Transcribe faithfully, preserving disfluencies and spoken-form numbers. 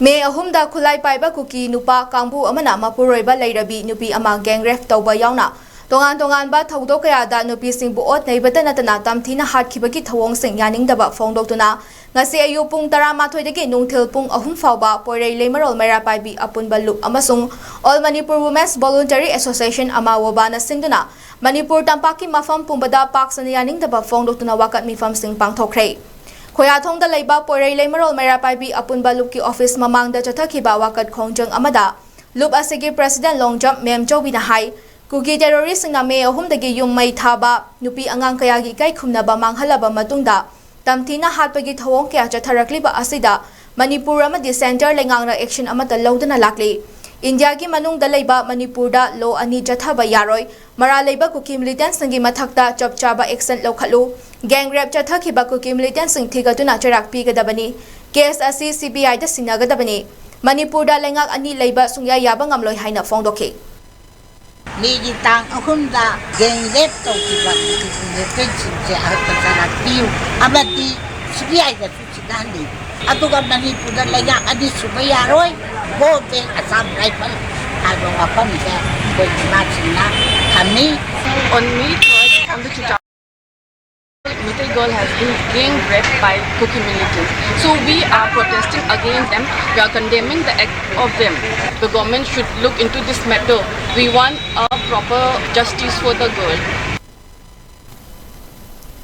ꯃꯦ ꯑꯍꯨꯝꯗ ꯈꯨꯠꯂꯥꯏ ꯄꯥꯏꯕ ꯀꯨꯀꯤ ꯅꯨꯄꯥ ꯀꯥꯡꯕꯨ ꯑꯃꯅ ꯃꯄꯨꯔꯣꯏꯕ ꯂꯩꯔꯕꯤ ꯅꯨꯄꯤ ꯑꯃ gang rape ꯇꯧꯕ ꯌꯥꯎꯅ ꯇꯣꯉꯥꯟ ꯇꯣꯉꯥꯟꯕ ꯊꯧꯗꯣꯛ ꯀꯌꯥꯗ ꯅꯨꯄꯤꯁꯤꯡꯕꯨ ꯑꯣꯠ ꯅꯩꯕꯇ ꯅꯠꯇꯅ ꯇꯝꯊꯤꯅ ꯍꯥꯠꯈꯤꯕꯒꯤ ꯊꯧꯑꯣꯡꯁꯤꯡ ꯌꯥꯅꯤꯡꯗꯕ ꯐꯣꯡꯗꯣꯛꯇꯨꯅ ꯉꯁꯤ ꯑꯌꯨꯛ ꯄꯨꯡ ꯇꯔꯥꯃꯥꯊꯣꯏꯗꯒꯤ ꯅꯨꯡꯊꯤꯜ ꯄꯨꯡ ꯑꯍꯨꯝ ꯐꯥꯎꯕ ꯄꯣꯏꯔꯩ ꯂꯩꯃꯔꯣꯜ ꯃꯩꯔꯥ ꯄꯥꯏꯕꯤ ꯑꯄꯨꯟꯕ ꯂꯨꯞ ꯑꯃꯁꯨꯡ All Manipur Women's Voluntary Association, ꯑꯃꯥꯋꯣꯕꯥꯅ ꯁꯤꯟꯗꯨꯅ ꯃꯅꯤꯄꯨꯔ ꯇꯝꯄꯥꯛꯀꯤ ꯃꯐꯝ ꯄꯨꯝꯕꯗ ꯄꯥꯛ ꯁꯟꯅ ꯌꯥꯅꯤꯡꯗꯕ ꯐꯣꯡꯗꯣꯛꯇꯨꯅ ꯋꯥꯀꯠ ꯃꯤꯐꯝꯁꯤꯡ ꯄꯥꯡꯊꯣꯛꯈ꯭ꯔꯦ꯫ ꯈꯣꯌꯥꯊꯣꯡꯗ ꯂꯩꯕ ꯄꯣꯏꯔꯩ ꯂꯩꯃꯔꯣꯜ ꯃꯩꯔꯥ ꯄꯥꯏꯕꯤ ꯑꯄꯨꯟꯕ ꯂꯨꯞꯀꯤ ꯑꯣꯐꯤꯁ ꯃꯃꯥꯡꯗ ꯆꯠꯊꯈꯤꯕ ꯋꯥꯀꯠ ꯈꯣꯡꯖꯪ ꯑꯃꯗ ꯂꯨꯞ ꯑꯁꯤꯒꯤ president ꯂꯣꯡꯖꯝ ꯃꯦꯝꯆꯧꯕꯤꯅ ꯍꯥꯏ, ꯀꯨꯀꯤ terroristꯁꯤꯡꯅ ꯃꯦ ꯑꯍꯨꯝꯗꯒꯤ ꯌꯨꯝ ꯃꯩ ꯊꯥꯕ, ꯅꯨꯄꯤ ꯑꯉꯥꯡ ꯀꯌꯥꯒꯤ ꯏꯀꯥꯏ ꯈꯨꯝꯅꯕ ꯃꯥꯡꯍꯜꯂꯕ ꯃꯇꯨꯡꯗ ꯇꯝꯊꯤꯅ ꯍꯥꯠꯄꯒꯤ ꯊꯧꯑꯣꯡ ꯀꯌꯥ ꯆꯠꯊꯔꯛꯂꯤꯕ ꯑꯁꯤꯗ ꯃꯅꯤꯄꯨꯔ ꯑꯃꯗꯤ centre ꯂꯩꯉꯥꯛꯅ action ꯑꯃꯠꯇ ꯂꯧꯗꯅ ꯂꯥꯛꯂꯤ꯫ ꯏꯟꯗꯤꯌꯥꯒꯤ ꯃꯅꯨꯡꯗ ꯂꯩꯕ ꯃꯅꯤꯄꯨꯔꯗ law ꯑꯅꯤ ꯆꯠꯊꯕ ꯌꯥꯔꯣꯏ꯫ ꯃꯔꯥꯜ ꯂꯩꯕ ꯀꯨꯀꯤ militantꯁꯤꯡꯒꯤ ꯃꯊꯛꯇ ꯆꯞ ꯆꯥꯕ action ꯂꯧꯈꯠꯂꯨ꯫ Gang rape ꯆꯠꯊꯈꯤꯕ ꯀꯨꯀꯤ militantꯁꯤꯡ ꯊꯤꯒꯠꯇꯨꯅ ꯆꯩꯔꯥꯛ ꯄꯤꯒꯗꯕꯅꯤ꯫ Case ꯑꯁꯤ CBIꯗ ꯁꯤꯟꯅꯒꯗꯕꯅꯤ꯫ ꯃꯅꯤꯄꯨꯔꯗ ꯂꯩꯉꯥꯛ ꯑꯅꯤ ꯂꯩꯕ ꯁꯨꯡꯌꯥ ꯌꯥꯕ ꯉꯝꯂꯣꯏ ꯍꯥꯏꯅ ꯐꯣꯡꯗꯣꯛꯈꯤ꯫ ꯃꯦꯒꯤ ꯇꯥꯡ ꯑꯍꯨꯝꯗ gang rape ꯇꯧꯈꯤꯕ ꯀꯨꯀꯤ militantꯁꯤꯡꯁꯦ ꯑꯍꯛꯄ ꯆꯩꯔꯥꯛ ꯄꯤꯌꯨ ꯑꯃꯗꯤ CBIꯗꯁꯨ ꯆꯤꯠꯅꯍꯟꯕꯤꯌꯨ꯫ ꯑꯗꯨꯒ ꯃꯅꯤꯄꯨꯔꯗ ꯂꯩꯉꯥꯛ ꯑꯅꯤ ꯁꯨꯕ ꯌꯥꯔꯣꯏ꯫ Go back Assam Rifle ꯍꯥꯏꯕ ꯋꯥꯐꯝꯁꯦ ꯑꯩꯈꯣꯏ ꯏꯃꯥꯁꯤꯡꯅ ꯊꯝꯃꯤ꯫ On May third, on the Chachar, Meitei girl has been gang raped by Kuki militants. So we are protesting against them. We are condemning the act of them. The government should look into this matter. We want a proper justice for the girl.